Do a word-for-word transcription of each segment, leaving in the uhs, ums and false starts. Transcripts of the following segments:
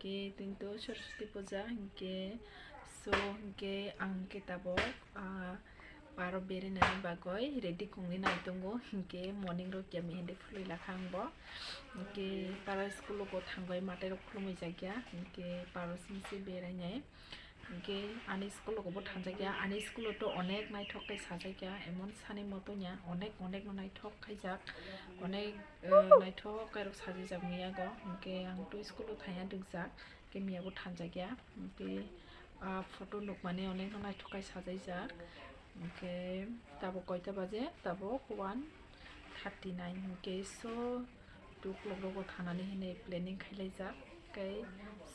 Hinkhe tini to Saraswati puja hinkhe, so hinkhe ang hinkhe tabok, ah, paro berinani bagwi ready khongni nai tongo, hinkhe morning rok ya mehende phulwi lakha ang bo. Hinkhe paro school o bo thangbai matai rok khulumui jakya, hinkhe paro simi se berainai. Hinkhe ani school o bo thanjakya, ani school o to onek naithok khe sajakya, emon sani moto ya onek onek no naithok khaijak, onek, eh, naithok khe rok sajajak miyago. Hinkhe ang to school o thangya dukjak. Khe miya bo thanjakya. Hinkhe, ah, photo nukmani onek no naithok khe sajaijak. Hinkhe tabok koita baje? Tabok one thirty nine. Hinkhe so two o'clock rogo thanani hinwi planning khailaijak. Khe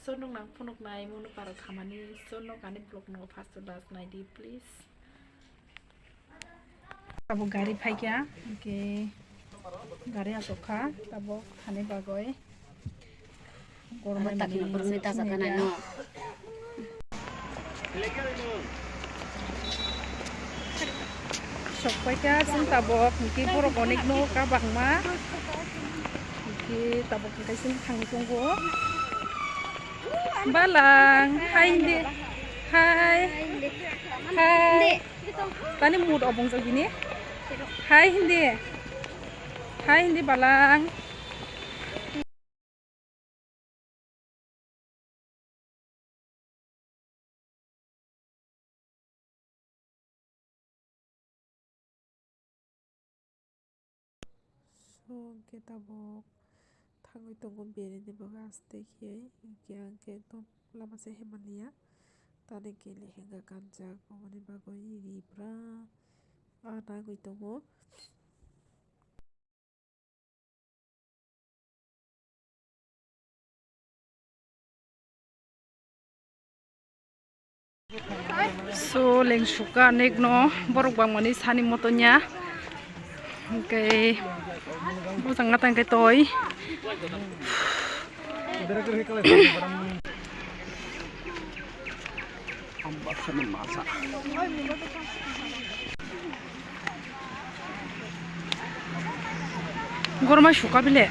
so noknang phunuknai Monopara thamani, so nok ani vlog no first to last naidi please. Abo gari phaikha, hinkhe gari achukha, tabok thani bagwi. Gormai mani sokphaikha chwng tabok, hinkhe borok onek no kabangma, hinkhe tabok hinkhe chwng thangwi tongo. Balang, hai hindi. Hai. Hai. Tani mood obong jogini. Hai hindi. Hai hindi balang. So, hinkhe tabok thangwi tongo bereni bagwi aste khe, hinkhe ang khe ekdom lama se hemaliya, tani khe lehenga kanjak, oboni bagwi ri pura, ah, nangwi tongo. So, lengsukha nekno borok bangmani sani motonya. Hinkhe bujang ngatang khe toi. Gormai sukha bile.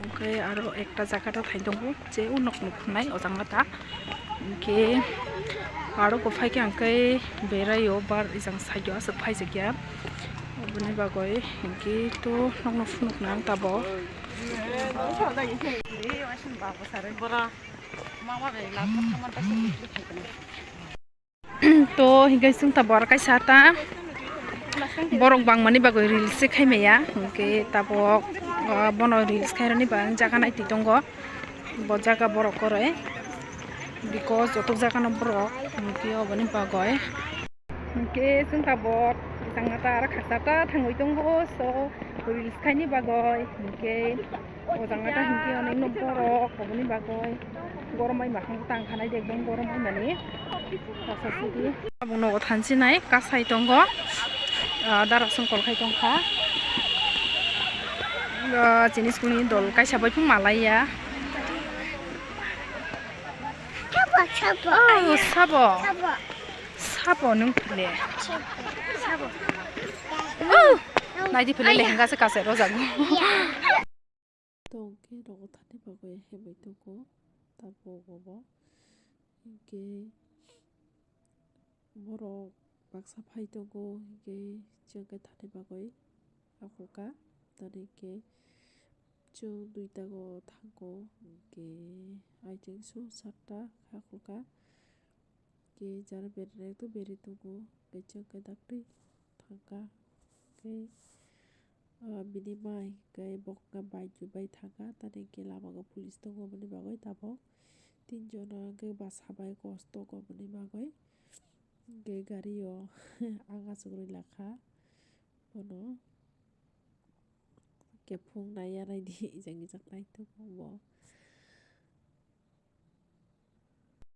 Oke, aro ekta jaga ta thai tongo, je o nok nuknai o jang ta. Hinkhe aro bo phaikhe ang khe berai o bar ejang side o aswk phaijakya. Oboni bagwi hinkhe to nokno phunukna ang tabok. To hinkhe chwng tabok aro kaisa ta borok bangmani bagwi reels se khai maya, hinkhe tabok, ah, bono reels khairani bagwi jaga naitwi tongo. Bo jaga borok koroi, because joto jagano borok, hinkhe oboni bagwi. Hinkhe chwng tabok, jangata aro khaksa ta thangwi tongo, so reels khaini bagwi, hinkhe o jangata hinkhe onekno borok, oboni bagwi goromai makhang tangkhanai de, ekdom goromai mani. Abo nogo thansinai kasai tongo, ah, darasong kolkhai tongkha. Ah, chini school ni dol kaisa bai phung malaiya. Sabo, sabo. Oh, sabo. Sabo. Sabo nung phile. Sabo. Oh, naidi phile lehenga se kasai rojago. Tongkhe nogo thani bagwi hemai tongo, tabok obo. Hinkhe borok baksa phai tongo, hinkhe chwng khe thani bagwi aphuru kha. Tani hinkhe chwng duita go thango, hinkhe ai chengsu satta kha khulka. Ke jara berinai to beri tongo, kecheng khe daktwi thangkha. Khe, ah, bini mai khe bokna bike bai thangkha, tani khe lama o police tongo, bini bagwi tabok tinjon hwnkhe bwsa bai kosto koboni bagwi. Hwnkhe gari o ang asugwi lakha bono. Kephung naiya naidi ijak ijak naitok bo.